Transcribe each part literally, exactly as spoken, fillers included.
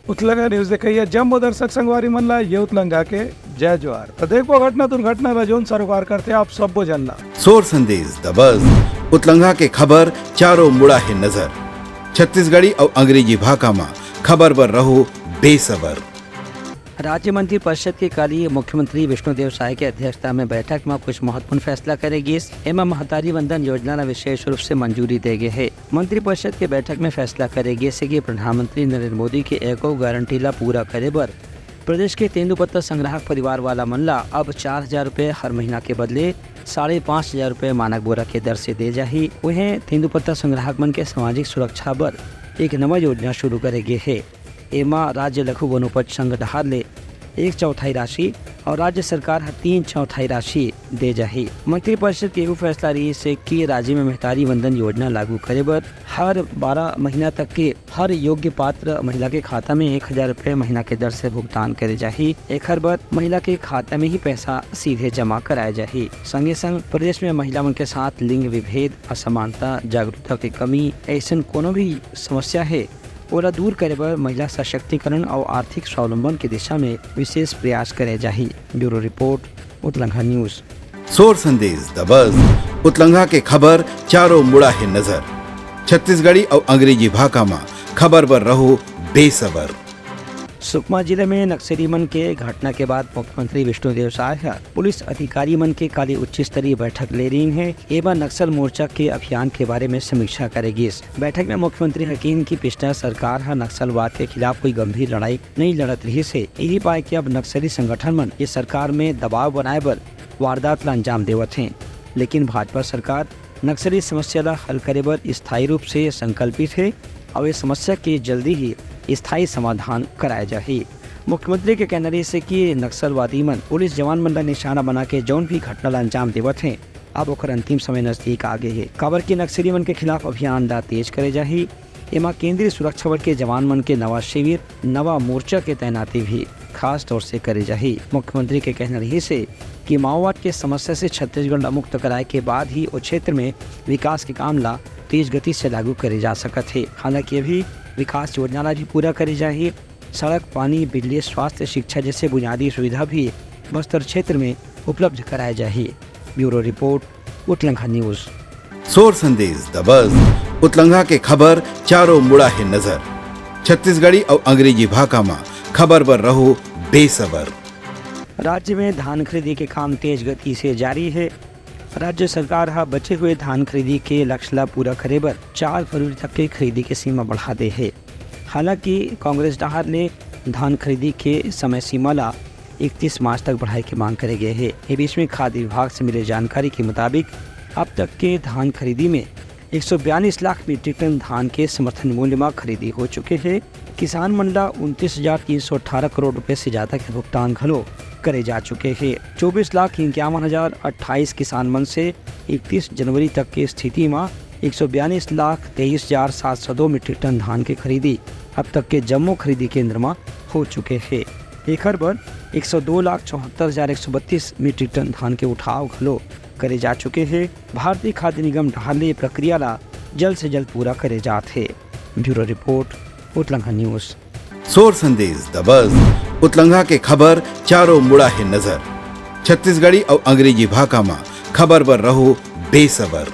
उतलंगा news देखइया जम्मो दर्शक संगवारी मन ला ये उतलंगा के जय जोहार। त देखबो घटना दुर्घटना ला जोन सरोकार करथे आप सब्बो जन ला। सोर संदेश दबस उतलंगा के खबर चारों मुड़ा हे नजर। छत्तीसगढ़ी अउ अंग्रेजी भाखा म खबर बर रहो बेसबर। राज्य मंत्रिपरिषद के काली मुख्यमंत्री विष्णुदेव साय के अध्यक्षता में बैठक में कुछ महत्वपूर्ण फैसला करे गिस। एमा महतारी वंदन योजना ला विशेष रूप से मंजूरी दे गे हे। मंत्रिपरिषद के बैठक में फैसला करे गिस हे कि प्रधानमंत्री नरेंद्र मोदी के एको गारंटी ला पूरा करे बर प्रदेश के तेंदूपत्ता संग्राहक परिवार वाला मन ला अब चार हजार रुपए हर महीना के बदले साढ़े पाँच हजार रुपए मानक बोरा के दर से दे जाही। उहें तेंदूपत्ता संग्राहक मन के सामाजिक सुरक्षा बर एक नवा योजना शुरू करे गे हे। एमा राज्य लघु वनोपज संघ डहार ले एक चौथाई राशि और राज्य सरकार ह तीन चौथाई राशि दे जाही। मंत्रिपरिषद के एहू फैसला रहिस हे कि राज्य में महतारी वंदन योजना लागू करे बर हर बारह महीना तक के हर योग्य पात्र महिला के खाता में एक हजार रुपए महीना के दर से भुगतान करे जाही। एखर बर महिला के खाता में ही पैसा सीधे जमा कराए जाही। संगे संग प्रदेश में महिला मन के साथ लिंग विभेद, असमानता, जागरूकता के कमी, ऐसन कोनो भी समस्या हे, ओला दूर करे बर महिला सशक्तिकरण अउ आर्थिक स्वावलंबन के दिशा में विशेष प्रयास करे जाही। Bureau report, उतलंघा news. सोर संदेश दबस उतलंघा के खबर चारों मुड़ा हे नजर। छत्तीसगढ़ी अउ अंग्रेजी भाखा म खबर बर रहो बेसबर। सुकमा जिले में नक्सली मन के घटना के बाद मुख्यमंत्री विष्णुदेव साय ह पुलिस अधिकारी मन के काली उच्च स्तरीय बैठक ले रहिन हे। एमा नक्सल मोर्चा के अभियान के बारे में समीक्षा करे गिस। बैठक में मुख्यमंत्री ह किहिन कि पिछला सरकार ह नक्सलवाद के खिलाफ कोई गंभीर लड़ाई नइ लड़त रिहिस हे। इही पाय के अब नक्सली संगठन मन ये सरकार में दबाव बनाए बर वारदात ला अंजाम देवत हे, लेकिन भाजपा सरकार नक्सली समस्या ला हल करे बर स्थायी रूप से संकल्पित हे अउ ये समस्या के जल्दी ही स्थायी समाधान कराए जाही। मुख्यमंत्री के कहना रहिस हे कि नक्सलवादी मन पुलिस जवान मन ला निशाना बना के जौन भी घटना ला अंजाम देवत हे, अब ओकर अंतिम समय नजदीक आ गे हे, काबर कि नक्सली मन के खिलाफ अभियान ला तेज करे जाही। एमा केंद्रीय सुरक्षा बल के जवान मन के नवा शिविर, नवा मोर्चा के तैनाती भी खास तौर से करे जाही। मुख्यमंत्री के कहना रहिस हे कि माओवाद के समस्या से छत्तीसगढ़ ला मुक्त कराए के बाद ही ओ क्षेत्र में विकास के काम ला तेज गति से लागू करे जा सकत हे। हालांकि अभी विकास योजना ला भी पूरा करे जाही। सड़क, पानी, बिजली, स्वास्थ्य, शिक्षा जैसे बुनियादी सुविधा भी बस्तर क्षेत्र में उपलब्ध कराए जाही। Bureau report, उतलंघा news. सोर संदेश दबस उतलंघा के खबर चारों मुड़ा हे नजर। छत्तीसगढ़ी अउ अंग्रेजी भाखा म खबर बर रहो बेसबर। राज्य में धान खरीदी के काम तेज गति से जारी हे। राज्य सरकार ह बचे हुए धान खरीदी के लक्ष्य ला पूरा करे बर चार फरवरी तक के खरीदी के सीमा बढ़ा दे हे। हालांकि कांग्रेस डहार ले धान खरीदी के समय सीमा ला इकतीस मार्च तक बढ़ाए के मांग करे गए हे। ये बीच में खाद्य विभाग से मिले जानकारी के मुताबिक अब तक के धान खरीदी में एक सौ बयालीस लाख मीट्रिक टन धान के समर्थन मूल्य म खरीदी हो चुके हे। किसान मन ला उनतीस हजार तीन सौ अठारह करोड़ रुपए से ज्यादा के भुगतान घलो करे जा चुके हे। चौबीस लाख इक्यावन हजार अट्ठाईस किसान मन से इकतीस जनवरी तक के स्थिति म एक सौ बयालीस लाख तेईस हजार सात सौ दो मीट्रिक टन धान के खरीदी अब तक के जम्मो खरीदी केंद्र म हो चुके हे। एखर बर एक सौ दो लाख चौहत्तर हजार एक सौ बत्तीस मीट्रिक टन धान के उठाव घलो करे जा चुके हे। भारतीय खाद्य निगम डहार ले ये प्रक्रिया ला जल्द से जल्द पूरा करे जात हे। Bureau report, उतलंघा news. सोर संदेश दबस उतलंघा के खबर चारों मुड़ा हे नजर। छत्तीसगढ़ी अउ अंग्रेजी भाखा म खबर बर रहो बेसबर।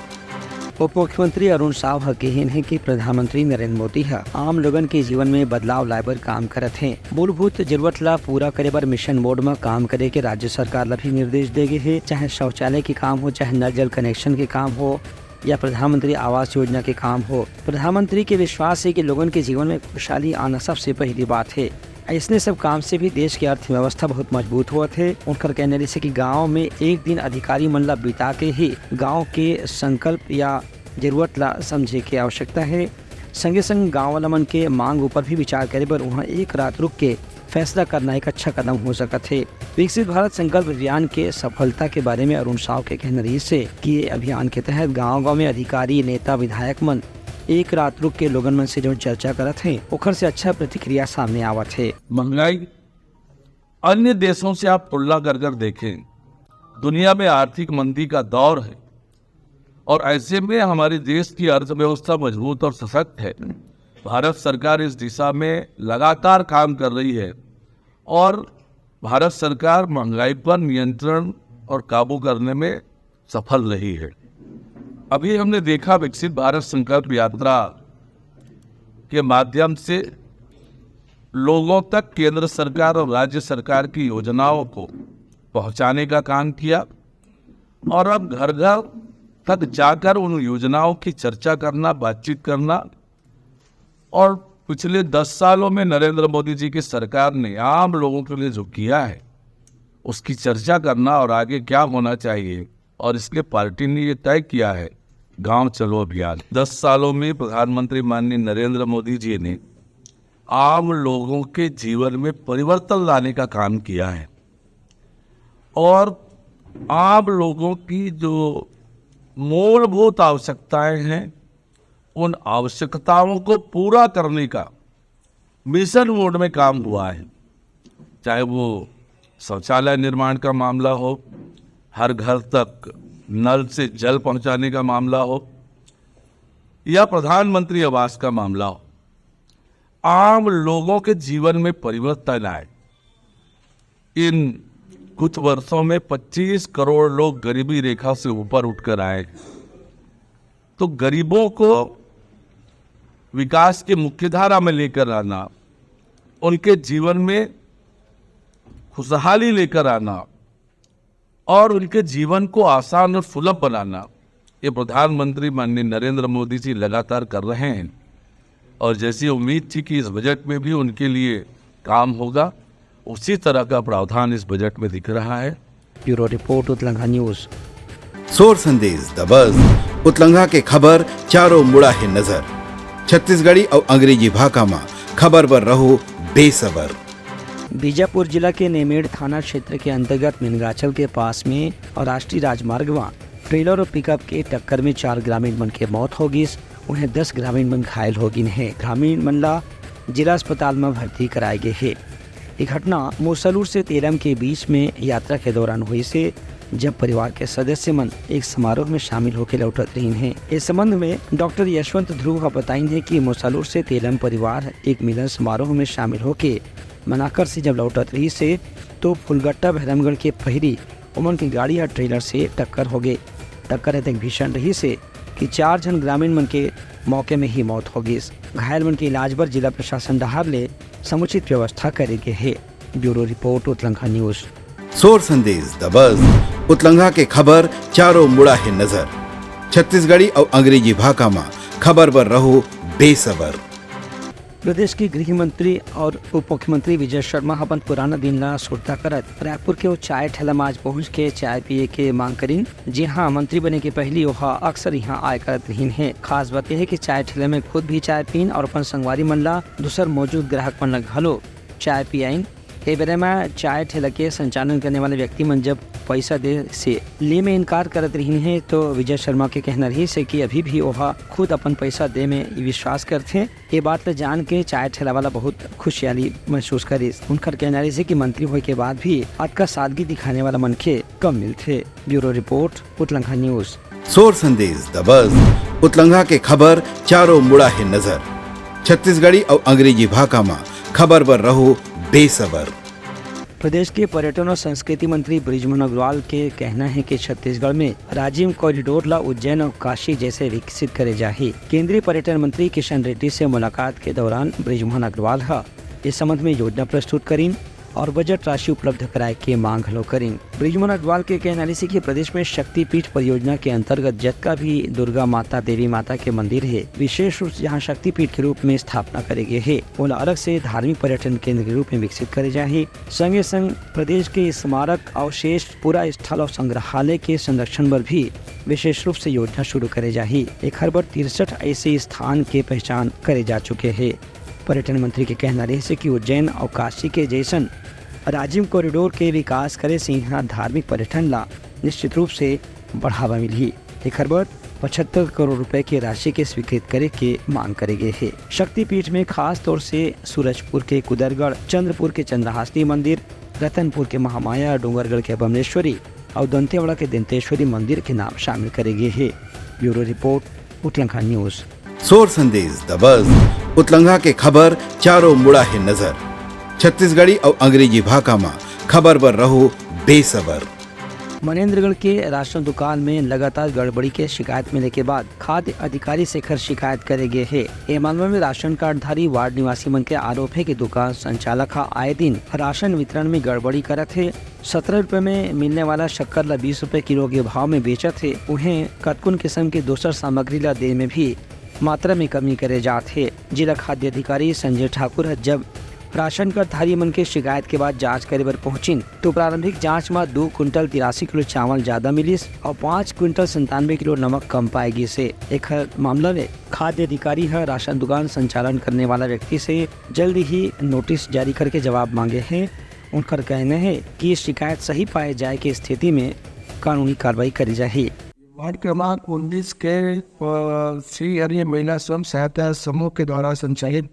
उप मुख्यमंत्री अरुण साव ह केहेन हे कि प्रधानमंत्री नरेंद्र मोदी ह आम लोगन के जीवन में बदलाव लाए बर काम करत हे। मूलभूत जरूरत ला पूरा करे बर मिशन मोड म काम करे के राज्य सरकार ला भी निर्देश दे गे हे, चाहे शौचालय के काम हो, चाहे नल जल कनेक्शन के काम हो या प्रधानमंत्री आवास योजना के काम हो। प्रधानमंत्री के विश्वास हे कि लोगन के जीवन में खुशहाली आना सबसे पहली बात हे। अइसने सब काम से भी देश के अर्थव्यवस्था बहुत मजबूत होवत हे। उनकर कहना रहिस हे कि गांव में एक दिन अधिकारी मन ला बिता के ही गांव के संकल्प या जरूरत ला समझे के आवश्यकता हे। संगे संग गांव वाला मन के मांग ऊपर भी विचार करे बर उहां एक रात रुक के फैसला करना एक अच्छा कदम हो सकत हे। विकसित भारत संकल्प अभियान के सफलता के बारे में अरुण साव के कहना रहिस हे कि ये अभियान के तहत गांव-गांव में अधिकारी, नेता, विधायक मन एक रात रुक के लोगन मन से जो चर्चा करत हे, ओखर से अच्छा प्रतिक्रिया सामने आवत हे। महंगाई अन्य देशों से आप तुलना कर कर देखें, दुनिया में आर्थिक मंदी का दौर है और ऐसे में हमारे देश की अर्थव्यवस्था मजबूत और सशक्त है। भारत सरकार इस दिशा में लगातार काम कर रही है और भारत सरकार महंगाई पर नियंत्रण और काबू करने में सफल रही है। अभी हमने देखा विकसित भारत संकल्प यात्रा के माध्यम से लोगों तक केंद्र सरकार और राज्य सरकार की योजनाओं को पहुंचाने का काम किया और अब घर घर तक जाकर उन योजनाओं की चर्चा करना, बातचीत करना और पिछले दस सालों में नरेंद्र मोदी जी की सरकार ने आम लोगों के लिए जो किया है उसकी चर्चा करना और आगे क्या होना चाहिए और इसलिए पार्टी ने ये तय किया है गांव चलो अभियान। दस सालों में प्रधानमंत्री माननीय नरेंद्र मोदी जी ने आम लोगों के जीवन में परिवर्तन लाने का काम किया है और आम लोगों की जो मूलभूत आवश्यकताएं हैं उन आवश्यकताओं को पूरा करने का मिशन मोड में काम हुआ है, चाहे वो शौचालय निर्माण का मामला हो, हर घर तक नल से जल पहुंचाने का मामला हो या प्रधानमंत्री आवास का मामला हो। आम लोगों के जीवन में परिवर्तन आए। इन कुछ वर्षों में पच्चीस करोड़ लोग गरीबी रेखा से ऊपर उठकर आए, तो गरीबों को विकास की मुख्यधारा में लेकर आना, उनके जीवन में खुशहाली लेकर आना और उनके जीवन को आसान और सुलभ बनाना, ये प्रधानमंत्री माननीय नरेंद्र मोदी जी लगातार कर रहे हैं और जैसी उम्मीद थी कि इस बजट में भी उनके लिए काम होगा, उसी तरह का प्रावधान इस बजट में दिख रहा है। Bureau report, उतलंघा news. सोर संदेश दबस, उतलंघा के खबर चारों मुड़ा है नजर। छत्तीसगढ़ी और अंग्रेजी भाखा मा खबर बर रहो बेसबर। बीजापुर जिला के नेमेड़ थाना क्षेत्र के अंतर्गत मिनगाछल के पास में और राष्ट्रीय राजमार्ग मा ट्रेलर और पिकअप के टक्कर में चार ग्रामीण मन के मौत हो गिस, उन्हें दस ग्रामीण मन घायल हो गिन हे। ग्रामीण मन ला जिला अस्पताल में भर्ती कराए गे हे। ये घटना मोसलूर से तेलम के बीच में यात्रा के दौरान हुई से, जब परिवार के सदस्य मन एक समारोह में शामिल होके लौटत रहिन हे। इस संबंध में डॉक्टर यशवंत ध्रुव ह बताइन हे कि मोसलूर से तेलम परिवार एक मिलन समारोह में शामिल होके मनाकर से जब लौटत रही से, तो फुलगट्टा भैरमगढ़ के पहिरी ओमन के गाड़ी ह ट्रेलर से टक्कर हो गे। टक्कर अतेक भीषण रही से कि चार झन ग्रामीण मन के मौके में ही मौत हो गिस। घायल मन के इलाज बर जिला प्रशासन डहार ले समुचित व्यवस्था करे गे हे। Bureau report, उतलंघा news. सोर संदेश दबस, उतलंघा के खबर चारों मुड़ा है नजर। छत्तीसगढ़ी और अंग्रेजी भाखा मा खबर बर रहो बेसबर। प्रदेश के गृह मंत्री और उप मुख्यमंत्री विजय शर्मा ह अपन पुराना दिन ला सुरता करत रायपुर के ओ चाय ठेला म आज पहुंच के चाय पिए के मांग करिन। जी हां, मंत्री बने के पहिली ओहा अक्सर यहां आय करत रहिन हे। खास बात यह है कि चाय ठेला में खुद भी चाय पीन और अपन संगवारी मन ला दूसर मौजूद ग्राहक मन ला घलो चाय पियाइन। ए बेरा म चाय ठेला के संचालन करने वाले व्यक्ति मन जब पैसा दे से ले में इनकार करत रहिन हे, तो विजय शर्मा के कहना रहिस हे कि अभी भी ओहा खुद अपन पैसा दे में विश्वास करथे। ये बात ल जान के चाय ठेला वाला बहुत खुशहाली महसूस करिस। उनकर कहना रहिस हे कि मंत्री होए के बाद भी अतका सादगी दिखाने वाला मनखे कम मिलथे। Bureau report, उतलंघा news. सोर संदेश दबस, उतलंघा के खबर चारों मुड़ा है नजर। छत्तीसगढ़ी और अंग्रेजी भाखा मा खबर बर रहो बेसबर। प्रदेश के पर्यटन और संस्कृति मंत्री बृजमोहन अग्रवाल के कहना है कि छत्तीसगढ़ में राजिम कॉरिडोर ला उज्जैन और काशी जैसे विकसित करे जाही। केंद्रीय पर्यटन मंत्री किशन रेड्डी से मुलाकात के दौरान बृजमोहन अग्रवाल ह इस संबंध में योजना प्रस्तुत करिन और बजट राशि उपलब्ध कराए के मांग घलो करिन। बृजमोहन अग्रवाल के कहना रहिस कि प्रदेश में शक्तिपीठ परियोजना के अंतर्गत जतका भी दुर्गा माता, देवी माता के मंदिर हे, विशेष रूप से जहां शक्तिपीठ के रूप में स्थापना करे गे हे, ओला अलग से धार्मिक पर्यटन केंद्र के रूप में विकसित करे जाही। संगे संग प्रदेश के स्मारक, अवशेष, पुरा स्थल और संग्रहालय के संरक्षण बर भी विशेष रूप से योजना शुरू करे जाही। एखर बर तिरसठ ऐसे स्थान के पहचान करे जा चुके हे। पर्यटन मंत्री के कहना रहिस हे कि उज्जैन और काशी के जैसन राजिम कॉरिडोर के विकास करे से यहाँ धार्मिक पर्यटन ला निश्चित रूप से बढ़ावा मिलही। एखर बर पचहत्तर करोड़ रुपए के राशि के स्वीकृत करे के मांग करे गे हे। शक्तिपीठ में खास तौर से सूरजपुर के कुदरगढ़, चंद्रपुर के चंद्रहासिनी मंदिर, रतनपुर के महामाया, डोंगरगढ़ के बमलेश्वरी और दंतेवाड़ा के दंतेश्वरी मंदिर के नाम शामिल करे गे हे। Bureau report, उतलंघा news. सोर संदेश दबस, उतलंघा के खबर चारों मुड़ा हे नजर। छत्तीसगढ़ी अउ अंग्रेजी भाखा म खबर बर रहो बेसबर। मनेन्द्रगढ़ के राशन दुकान में लगातार गड़बड़ी के शिकायत मिले के बाद खाद्य अधिकारी से एखर शिकायत करे गे हे। ए मामला में राशन कार्डधारी वार्ड निवासी मन के आरोप हे कि दुकान संचालक ह आए दिन राशन वितरण में गड़बड़ी करत हे। सत्रह रुपये में मिलने वाला शक्कर ला बीस रुपये किलो के भाव में बेचत हे। उहें, कतकुन किस्म के दूसर सामग्री ला दे में भी मात्रा में कमी करे जात हे। जिला खाद्य अधिकारी संजय ठाकुर ह जब राशन कार्डधारी मन के शिकायत के बाद जांच करे बर पहुंचिन, तो प्रारंभिक जांच म दू कुंटल तिरासी किलो चावल ज्यादा मिलिस अउ पाँच कुंटल संतानवे किलो नमक कम पाए गिस हे। एखर मामला में खाद्य अधिकारी ह राशन दुकान संचालन करने वाला व्यक्ति से जल्द ही नोटिस जारी करके जवाब मांगे हे। उनकर कहना हे कि शिकायत सही पाए जाए के स्थिति में कानूनी कार्रवाई करी जाही। वार्ड क्रमांक उन्नीस के अ, श्री हरि महिला स्वयं सहायता समूह के द्वारा संचालित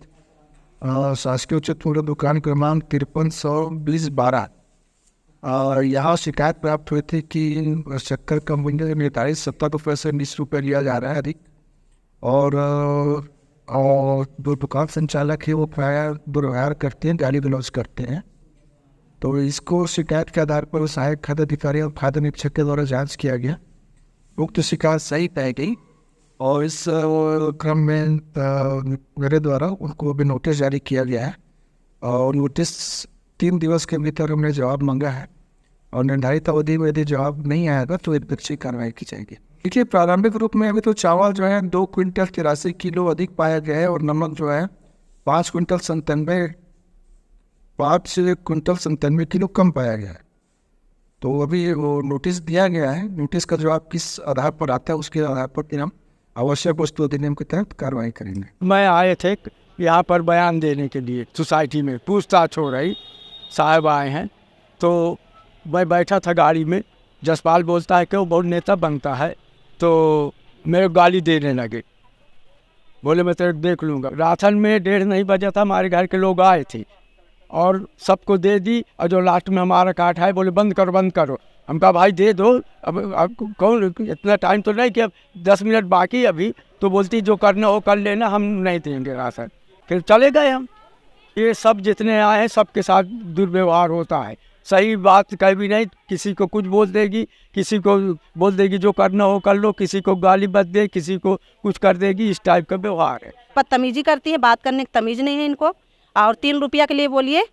अ, शासकीय उचित मूल्य दुकान क्रमांक तिरपन सौ बीस बारह, अ, यहाँ शिकायत प्राप्त हुई थी कि शक्कर का मूल्य निर्धारित सत्तर रुपये से बीस रुपये लिया जा रहा है अधिक। और अ, और जो दुकान संचालक है, वो प्रायः दुर्व्यवहार करते हैं, गाली गलौज करते हैं। तो इसको शिकायत के आधार पर सहायक खाद्य अधिकारी और खाद्य निरीक्षक के द्वारा जांच किया गया। उक्त शिकायत सही पाई गई और इस अ, क्रम में अ, मेरे द्वारा उनको अभी नोटिस जारी किया गया है और नोटिस तीन दिवस के भीतर हमने जवाब मांगा है और निर्धारित अवधि में यदि जवाब नहीं आएगा तो एक बच्ची कार्रवाई की जाएगी। देखिए, प्रारंभिक रूप में अभी तो चावल जो है दो क्विंटल तिरासी किलो अधिक पाया गया है और नमक जो है पाँच क्विंटल संतानवे पाँच क्विंटल संतानवे किलो कम पाया गया है। तो अभी वो नोटिस दिया गया है, नोटिस का जवाब किस आधार पर आता है, उसके आधार पर फिर हम आवश्यक वस्तु अधिनियम के तहत कार्रवाई करेंगे। मैं आए थे यहाँ पर बयान देने के लिए, सोसाइटी में पूछताछ हो रही, साहब आए हैं, तो मैं बैठा था गाड़ी में, जसपाल बोलता है कि वो बहुत नेता बनता है, तो मेरे को गाली देने लगे। बोले, मैं तेरे को देख लूँगा। राशन में डेढ़ नहीं बजा था, हमारे घर के लोग आए थे और सबको दे दी, और जो लास्ट में हमारा कार्ड है, बोले, बंद करो, बंद करो। हम कहा, भाई दे दो, अब, अब कौन, इतना टाइम तो नहीं कि अब दस मिनट बाकी अभी, तो बोलती, जो करना हो कर लेना, हम नहीं देंगे राशन। फिर चले गए हम। ये सब जितने आए हैं, सबके साथ दुर्व्यवहार होता है। सही बात कहीं भी नहीं, किसी को कुछ बोल देगी, किसी को बोल देगी, जो करना हो कर लो, किसी को गाली बक दे, किसी को कुछ कर देगी। इस टाइप का व्यवहार है। बदतमीजी करती है, बात करने की तमीज नहीं है इनको। और तीन रुपया के लिए बोलिए,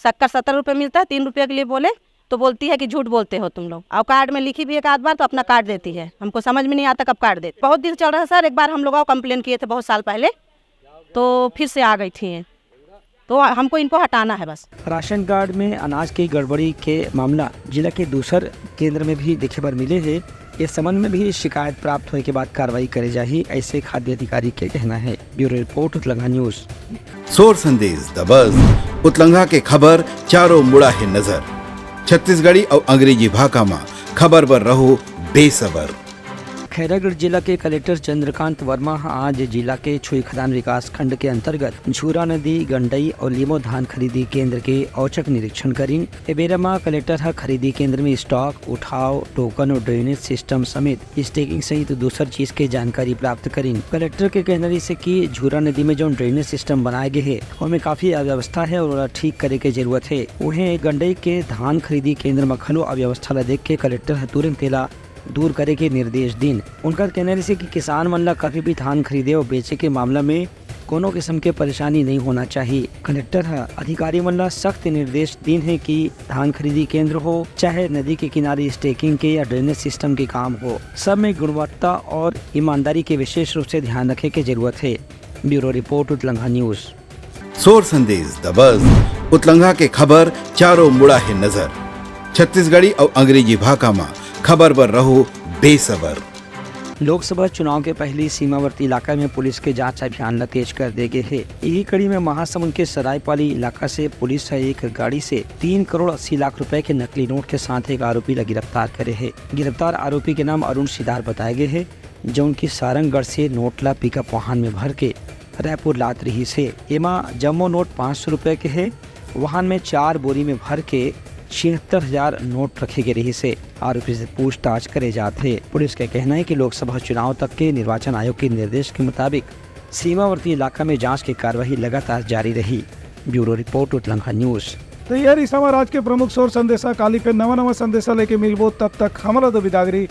शक्कर सत्तर रुपये मिलता है, तीन रुपया के लिए बोले तो बोलती है कि झूठ बोलते हो तुम लोग। और कार्ड में लिखी भी एक आध बार तो अपना कार्ड देती है, हमको समझ में नहीं आता कब कार्ड देती। बहुत दिन चल रहा है सर, एक बार हम लोग और कंप्लेन किए थे बहुत साल पहले, तो फिर से आ गई थी ये। तो हमको इनको हटाना है बस। राशन कार्ड में अनाज के गड़बड़ी के मामला जिला के दूसर केंद्र में भी देखे बर मिले हे। इस संबंध में भी शिकायत प्राप्त होए के बाद कार्रवाई करे जाही, ऐसे खाद्य अधिकारी के कहना है। Bureau report, उतलंघा news. सोर संदेश दबस, उतलंघा के खबर चारों मुड़ा हे नजर। छत्तीसगढ़ी अउ अंग्रेजी भाखा म खबर बर रहो बेसबर। खैरागढ़ जिला के कलेक्टर चंद्रकांत वर्मा ह आज जिला के छुईखदान विकास खंड के अंतर्गत झूरा नदी, गंडई और लीमो धान खरीदी केंद्र के औचक निरीक्षण करिन। ए बेरा म कलेक्टर ह खरीदी केंद्र में स्टॉक, उठाव, टोकन और ड्रेनेज सिस्टम समेत स्टेकिंग सहित दूसर चीज के जानकारी प्राप्त करिन। कलेक्टर के कहना रहिस हे कि झूरा नदी में जौन ड्रेनेज सिस्टम बनाए गे हे, ओमे काफी अव्यवस्था है और ओला ठीक करे के जरूरत है। उहें गंडई के धान खरीदी केंद्र म घलो अव्यवस्था ला देख के कलेक्टर ह तुरंत एला दूर करे के निर्देश दिन। उनकर कहना रहिस हे कि किसान मन ला कभी भी धान खरीदे और बेचे के मामला में कोनो किस्म के परेशानी नहीं होना चाहिए। कलेक्टर ह अधिकारी मन ला सख्त निर्देश दिन हे कि धान खरीदी केंद्र हो, चाहे नदी के किनारे स्टेकिंग के या ड्रेनेज सिस्टम के काम हो, सब में गुणवत्ता और ईमानदारी के विशेष रूप से ध्यान रखे के जरूरत है। Bureau report, उतलंघा news. सोर संदेश दबस, उतलंघा के खबर चारों मुड़ा हे नजर। छत्तीसगढ़ी अउ अंग्रेजी भाखा म खबर बर रहो बेसबर। लोकसभा चुनाव के पहली सीमावर्ती इलाका में पुलिस के जांच अभियान ला तेज कर दे गे हे। इही कड़ी में महासमुंद के सरायपाली इलाका से पुलिस ह एक गाड़ी से तीन करोड़ अस्सी लाख रुपए के नकली नोट के साथ एक आरोपी ला गिरफ्तार करे हे। गिरफ्तार आरोपी के नाम अरुण सिदार बताए गे हे, जौन की सारंगढ़ से नोट ला पिकअप वाहन में भर के रायपुर लात रिहिस हे। एमा जम्मो नोट पाँच सौ रुपए के हे। वाहन में चार बोरी में भर के छिहत्तर हजार नोट रखे गे रिहिस हे। आरोपी से पूछताछ करे जात हे। पुलिस के कहना है कि लोकसभा चुनाव तक के निर्वाचन आयोग के निर्देश के मुताबिक सीमावर्ती इलाका में जांच के कार्रवाई लगातार जारी रही। Bureau report, उतलंघा news. तो ये रिहिस हमर आज के प्रमुख सोर संदेशा। काली फिर नवा नवा संदेशा लेके मिलबो, तब तक हमला दो बिदागरी।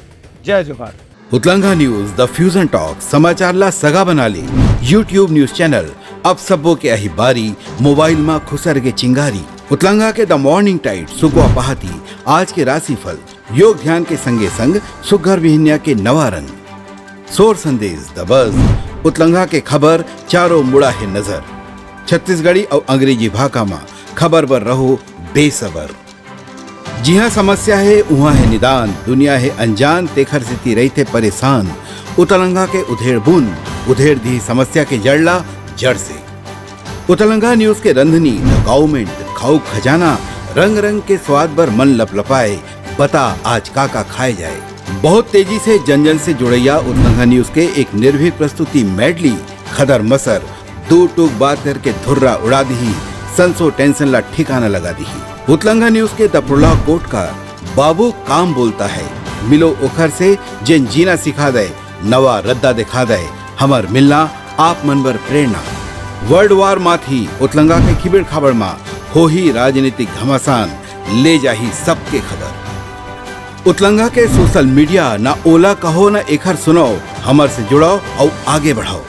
जय जोहार। उतलंघा न्यूज, द फ्यूजन टॉक, समाचार ला सगा बना ले। YouTube न्यूज चैनल, अब सबो के आही बारी, मोबाइल मा खुसर के चिंगारी। उतलंघा के द मॉर्निंग टाइड, सुकवा पहाती, आज के राशिफल, योग ध्यान के संगे संग सुग्घर बिहनिया के नवा रंग। सोर संदेश, द बज, उतलंघा के खबर, चारों मुड़ा हे नजर। छत्तीसगढ़ी अउ अंग्रेजी भाखा मा खबर बर रहो बेसबर। जिहाँ समस्या हे, उहाँ हे निदान, दुनिया हे अनजान, तेखर सेती रहिथे परेशान। उतलंघा के उधेड़ बुन, उधेड़ दिही समस्या के जड़ ला जड़ से। उतलंघा न्यूज के रंधनी, द गाउमेंट, खाऊ खजाना, रंग रंग के स्वाद बर मन लपलपाए, बता आज का का खाए जाए। बहुत तेजी से जन जन से जुड़ैया उतलंघा न्यूज के एक निर्भीक प्रस्तुति मैडली, खदर मसर, दू टूक बात करके धुर्रा उड़ा दिही, संसो टेंशन ला ठिकाना लगा दिही। उतलंघा न्यूज के द प्रोलॉग कोट का बाबू काम बोलता है, मिलो ओखर से जेन जीना सिखा दे, नवा रद्दा दिखा दे, हमर मिलना आप मन बर प्रेरणा। वर्ल्ड वार माथी उतलंघा के खिबेड़ खाबड़ मा होही राजनीतिक घमासान, ले जाही सबके खबर। उतलंघा के सोशल मीडिया, ना ओला कहो ना एखर सुनाओ, हमर से जुड़ाओ अउ आगे बढ़ाओ।